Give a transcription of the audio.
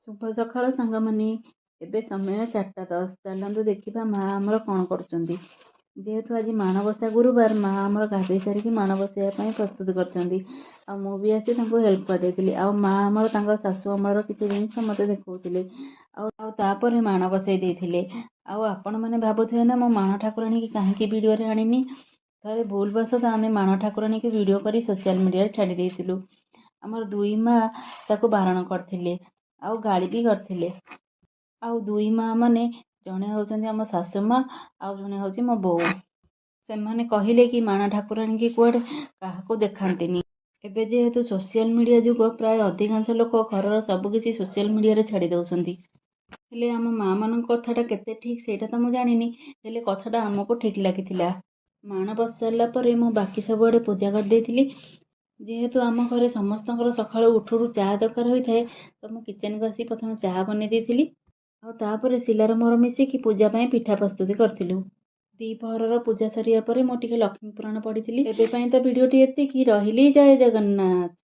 ଶୁଭ ସକାଳ ସାଙ୍ଗମାନେ। ଏବେ ସମୟ 4:10। ଚାଲନ୍ତୁ ଦେଖିବା ମା ଆମର କ'ଣ କରୁଛନ୍ତି। ଯେହେତୁ ଆଜି ମାଣବସା ଗୁରୁବାର, ମା ଆମର ଗାଧୋଇ ସାରିକି ମାଣ ବସାଇବା ପାଇଁ ପ୍ରସ୍ତୁତ କରିଛନ୍ତି ଆଉ ମୁଁ ବି ଆସି ତାଙ୍କୁ ହେଲ୍ପ କରିଦେଇଥିଲି। ଆଉ ମା ଆମର ତାଙ୍କ ଶାଶୁ ଅମଳର କିଛି ଜିନିଷ ମୋତେ ଦେଖାଉଥିଲେ ଆଉ ତାପରେ ମାଣ ବସାଇ ଦେଇଥିଲେ। ଆଉ ଆପଣମାନେ ଭାବୁଥିବେ ନା, ମୁଁ ମାଣ ଠାକୁରାଣୀକି କାହିଁକି ଭିଡ଼ିଓରେ ଆଣିନି? ଥରେ ଭୁଲବଶତଃ ଆମେ ମାଣ ଠାକୁରାଣୀକି ଭିଡ଼ିଓ କରି ସୋସିଆଲ ମିଡ଼ିଆରେ ଛାଡ଼ି ଦେଇଥିଲୁ। ଆମର ଦୁଇ ମା ତାକୁ ବାରଣ କରିଥିଲେ ଆଉ ଗାଳି ବି କରିଥିଲେ। ଆଉ ଦୁଇ ମା ମାନେ ଜଣେ ହେଉଛନ୍ତି ଆମ ଶାଶୁ ମା ଆଉ ଜଣେ ହେଉଛି ମୋ ବୋଉ। ସେମାନେ କହିଲେ କି ମାଣ ଠାକୁରାଣୀକି କୁଆଡ଼େ କାହାକୁ ଦେଖାନ୍ତିନି। ଏବେ ଯେହେତୁ ସୋସିଆଲ ମିଡ଼ିଆ ଯୁଗ, ପ୍ରାୟ ଅଧିକାଂଶ ଲୋକ ଘରର ସବୁକିଛି ସୋସିଆଲ ମିଡ଼ିଆରେ ଛାଡ଼ି ଦେଉଛନ୍ତି। ହେଲେ ଆମ ମାଆମାନଙ୍କ କଥାଟା କେତେ ଠିକ୍, ସେଇଟା ତ ମୁଁ ଜାଣିନି, ହେଲେ କଥାଟା ଆମକୁ ଠିକ୍ ଲାଗିଥିଲା। ମାଣ ବସି ସାରିଲା ପରେ ମୁଁ ବାକି ସବୁଆଡ଼େ ପୂଜା କରିଦେଇଥିଲି। ଯେହେତୁ ଆମ ଘରେ ସମସ୍ତଙ୍କର ସକାଳୁ ଉଠୁ ଉଠୁ ଚା ଦରକାର ହୋଇଥାଏ, ତ ମୁଁ କିଚେନକୁ ଆସି ପ୍ରଥମେ ଚାହା ବନେଇ ଦେଇଥିଲି ଆଉ ତାପରେ ଶିଲାର ମୋର ମିଶିକି ପୂଜା ପାଇଁ ପିଠା ପ୍ରସ୍ତୁତି କରିଥିଲୁ। ଦ୍ୱିପହରର ପୂଜା ସରିବା ପରେ ମୁଁ ଟିକେ ଲକ୍ଷ୍ମୀ ପୁରାଣ ପଢ଼ିଥିଲି। ଏବେ ପାଇଁ ତ ଭିଡ଼ିଓଟି ଏତିକି ରହିଲି। ଜୟ ଜଗନ୍ନାଥ।